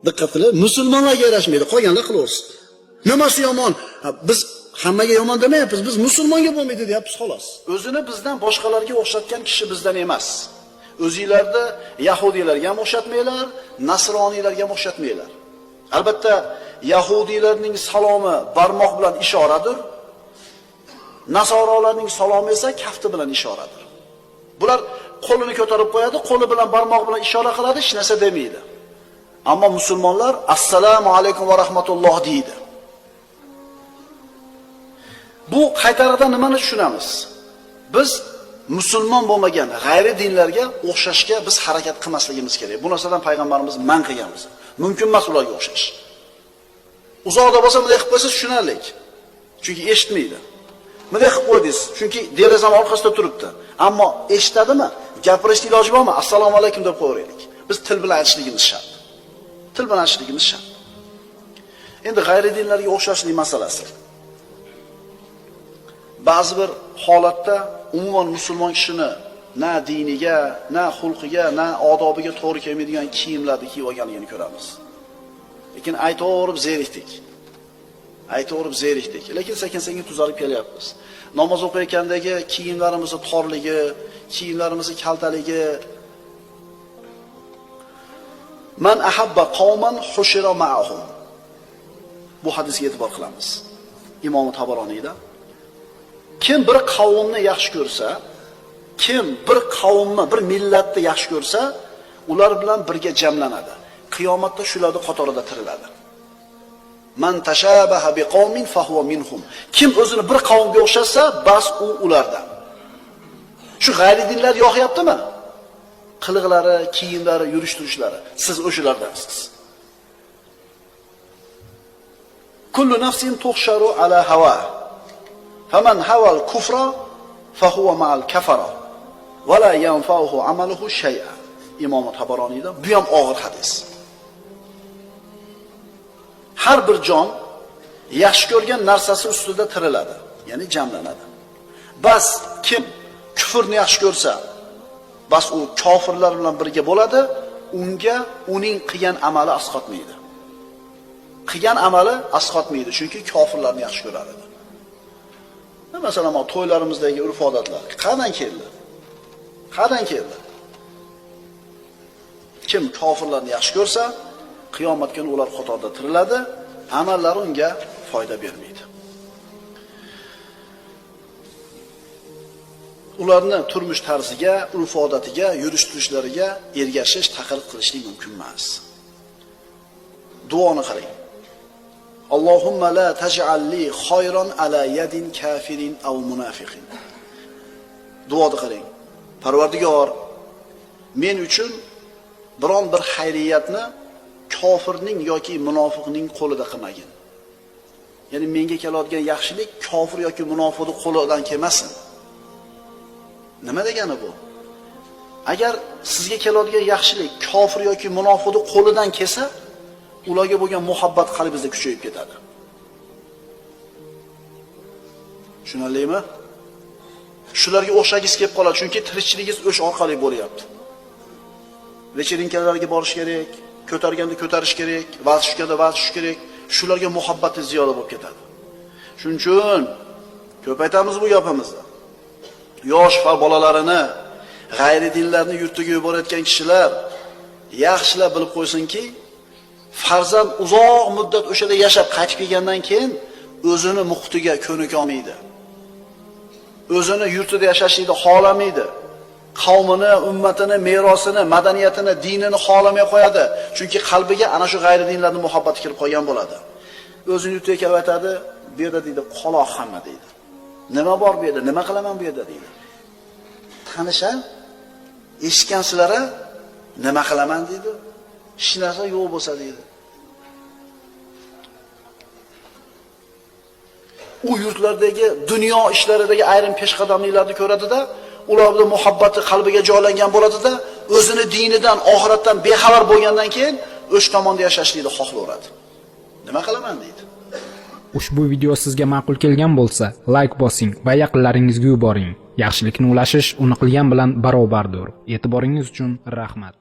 Diqqat qilib, musulmonlarga yarashmaydi, qolganlar qilaversin. Nimasi yomon? Biz hammaga yomon demayapmiz, biz musulmonga bo'lmaydi deyapmiz xolos. O'zini bizdan boshqalarga o'xshatgan kishi bizdan emas. O'zinglarni yahudiylarga ham o'xshatmanglar, nasroniylarga ham o'xshatmanglar. Albatta, yahudiylarning salomi barmoq bilan ishoradir. Nasorolarning salomi esa kafti bilan ishoradir. Bular qo'lini ko'tarib qo'yadi, qo'li bilan barmoq bilan ishora qiladi, hech narsa demaydi. Ammo musulmonlar assalomu alaykum va rahmatulloh deydi. Bu qaytariqdan nimani tushunamiz? Biz musulmon bo'lmagan g'ayri dinlarga o'xshashga biz harakat qilmasligimiz kerak. Bu narsadan payg'ambarimiz man qilgan bizni. Mumkin emas ularga o'xshash. Uzoqda bo'lsa bunday qilib qo'ysa tushunarlik. Chunki eshitmaydi. Bunday qilib qo'ydingiz, chunki derazaning orqasida turibdi. Ammo eshitadimi? Gapirishning iloji bormi? Assalomu alaykum deb qo'yaylik. Biz til bilan aytishligimiz shart. Til bilan aytishligimiz shart. Endi g'ayri dinlarga o'xshashlik masalasi. Ba'zi bir holatda umuman musulmon kishini na diniga, na xulqiga, na odobiga to'g'ri kelmaydigan kiyimlarni kiyib olganligini ko'ramiz. Lekin aytaverib zerikdik. Aytaverib zerikdik. Lekin sekin-sekin tuzalib kelyapmiz. Namoz o'qiyotgandagi kiyimlarimizni torligi, kiyimlarimizni kaltaligi. Man ahabba qauman hushira ma'ahum. Bu hadisga e'tibor qilamiz. Imom Tabaroniyda kim bir qavmni yaxshi ko'rsa, kim bir qavmni, bir millatni yaxshi ko'rsa, ular bilan birga jamlanadi. Qiyomatda shularning qatorida tiriladi. Man tashabaha biqaumin fahuwa minhum. Kim o'zini bir qavmga o'xshatsa, bas u ulardan. Shu g'ayri dinlar yoqyaptimi? Qiliqlari, kiyimlari, yurish turishlari, siz o'shalardansiz. Kullu nafsin tuhsharu ala hawa. Faman hawal kufra fahuwa ma'al kafara va la yanfa'uhu amaluhu shay'a. Imom Tabaroniyda bu ham og'ir hadis. Har bir jon yaxshi ko'rgan narsasi ustida tiriladi, ya'ni jamlanadi. Bas kim kufrni yaxshi ko'rsa, bas u kofirlar bilan birga bo'ladi, unga uning qilgan amali asqotmaydi. Qilgan amali asqotmaydi, chunki kofirlarni yaxshi ko'rar edi. Masalan, to'ylarimizdagi urf-odatlar qandan keldi? Qandan keldi? Kim kofirlarni yaxshi ko'rsa, qiyomat kuni ular qatorida tiriladi, amallari unga foyda bermaydi. Ularni turmush tarziga, urf-odatiga, yurish-turishlariga ergashish, taqlid qilishlik mumkin emas. Duoni qarang. Allohumma la taj'al li khayran ala yadin kafirin aw munafiqin. Duoni qarang. Parvardigor, men uchun biron bir xayriyatni kofirning yoki munofiqning qo'lida qilmagin. Ya'ni menga keladigan yaxshilik kofir yoki munofiqning qo'lidan kelmasin. Nima degani bu? Agar sizga keladigan yaxshilik kofir yoki munofiqning qo'lidan kelsa, ularga bo'lgan muhabbat qalbingizda kuchayib ketadi. Tushunarlimi? Shularga o'xshagingiz kelib qoladi, chunki tirikchiligingiz o'sha orqali bo'lyapti. Vecherinkalarga borish kerak, ko'targanda ko'tarish kerak, vaz tushganda vaz tushish kerak. Shularga muhabbatingiz ziyoda bo'lib ketadi. Shuning uchun ko'paytamiz bu gapimizni. Yosh bolalarini g'ayri dinlarni yurtiga yuborayotgan kishilar yaxshilab bilib qo'ysinki, farzand uzoq muddat o'shada yashab qaytib kelgandan keyin o'zini muhitiga ko'nika olmaydi. O'zini yurtida yashashlikni xohlamaydi. Qavmini, ummatini, merosini, madaniyatini, dinini xohlamay qo'yadi. Chunki qalbiga ana shu g'ayri dinlarning muhabbati kirib qolgan bo'ladi. O'zini yurtiga kelib aytadi, bu yerda deydi, qoloq hamma deydi. Nima bor bu yerda? Nima qilaman bu yerda deydi. Tanisha, eshitgansizlar, nima qilaman deydi. Hech narsa yo'q bo'lsa deydi. U yurtlardagi dunyo ishlaridagi ayrim peshqadamliklarni ko'radida, ularning muhabbati qalbiga joylangan bo'ladida, o'zini dinidan, oxiratdan bexabar bo'lgandan keyin o'sha tomonda yashashlikni xohlaveradi. Nima qilaman deydi. Ushbu video sizga ma'qul kelgan bo'lsa, like bosing va yaqinlaringizga yuboring. Yaxshilikni ulashish uni qilgan bilan barobardir. E'tiboringiz uchun rahmat.